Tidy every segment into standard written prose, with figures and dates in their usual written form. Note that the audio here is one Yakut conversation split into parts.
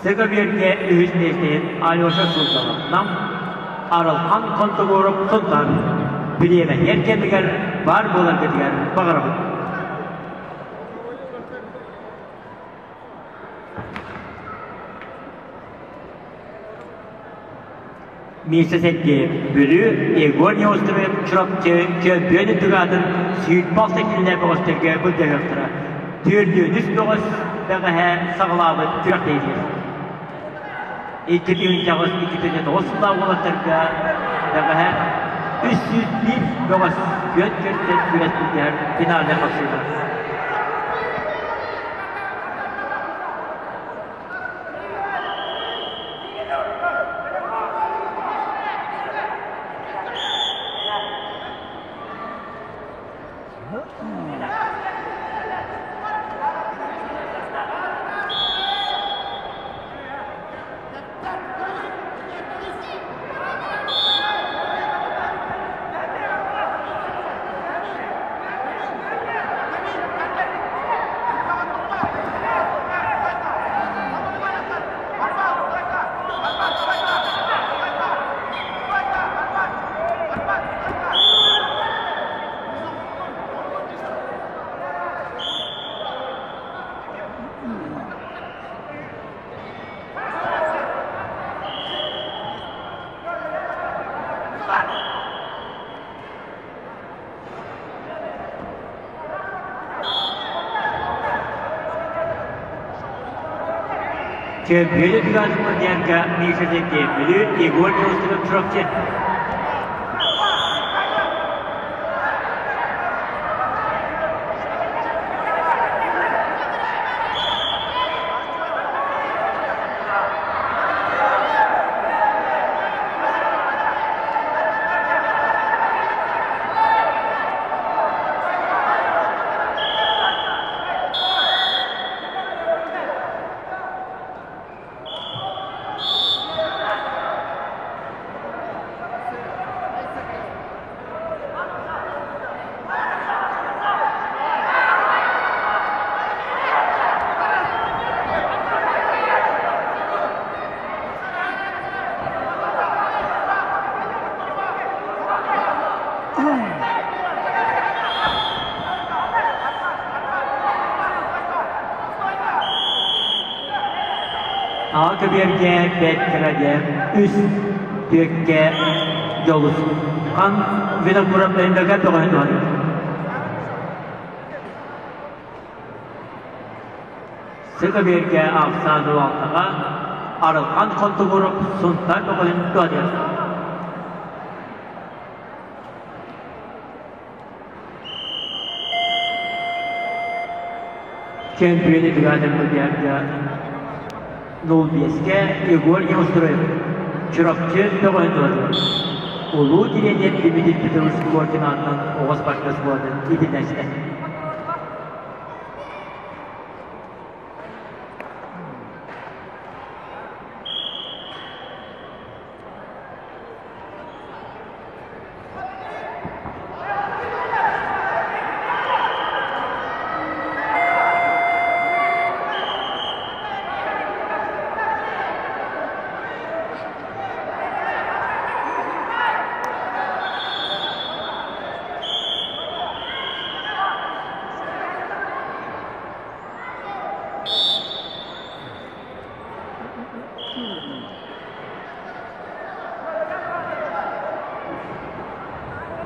Сыга биэргэ үһүс миэстэтин Алеша Суздалов Нам, Арылхан Контогоров Сунтаар бириэмэтигэр кэмигэр баар буоларгытыгар баҕарабыт. Миша Сергеев Бүлүү Егор Неустроев Чурапчы чөмпүйүөн үрдүк аатын 106 киилэлээх бөҕөстөргө былдьаһыахтара. Түөртүөн бөҕөс бэҕэһээ саҕалаабыт күрэхтэһиитигэр. 2008-2009 сыллаах уолаттарга бэҕэһээ 301 бөҕөс күөн көрсөн күрэс былдьаһар финалга хапсыылар. Чөмпүйүөнү түгэн Миша Сергеев Бүлүү Егор Неустроев Чурапчы. Аҕа көбүөргэ бэрт диэн үс түөккэ дьолус хан Винокуров Өймөкөөн бөҕөһүн туһанар. Сыкыбиэргэ ахсаан алтаҕа Арылхан Хотугуров Сунтаар бөҕөһүн туһанар. Чөмпүйүөнү түгээтин былдьаһарга 05-кэ Егор Неустроев Чурапчы бөҕөһүн туһатыгар Улуу тириэньэр Дмитрий Петрович Коркин аатынан оҕо спорка оскуолатын иитиллээччитэ.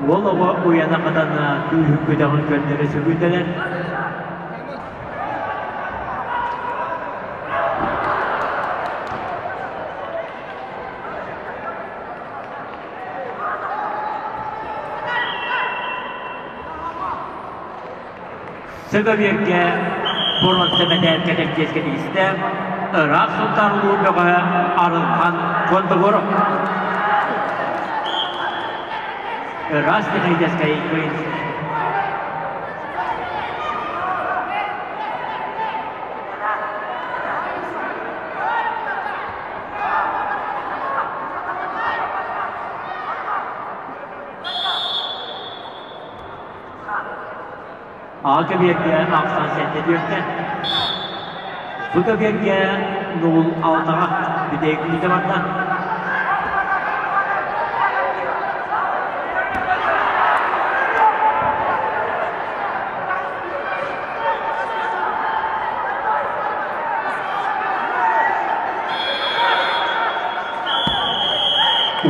Уол оҕо уйана хатана күүһүн көтөҕөн көннөрө сүгүндэлэр. Сыгабиэргэ боруонса мэтээл кэтэрдиэскэ тигистэ, ыраах Сунтаар улууһун бөҕөһө Арылхан Кондогоров. Ыраас Михайловскай Украинский. А көбүөргэ ахсан сэттэ түөртэ. Бу көбүөргэ нуул алтаҕа бүтэһик күүтэ барда.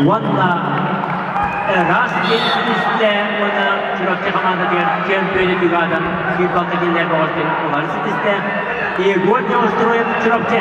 Уонна ыраас диэн ситистэ уонна Чурапчы хамаандатыгар чөмпүйүөнү түгаадан 106 киллэр бөҕөстөн ылары ситистэ. Егор Неустроев Чурапчы.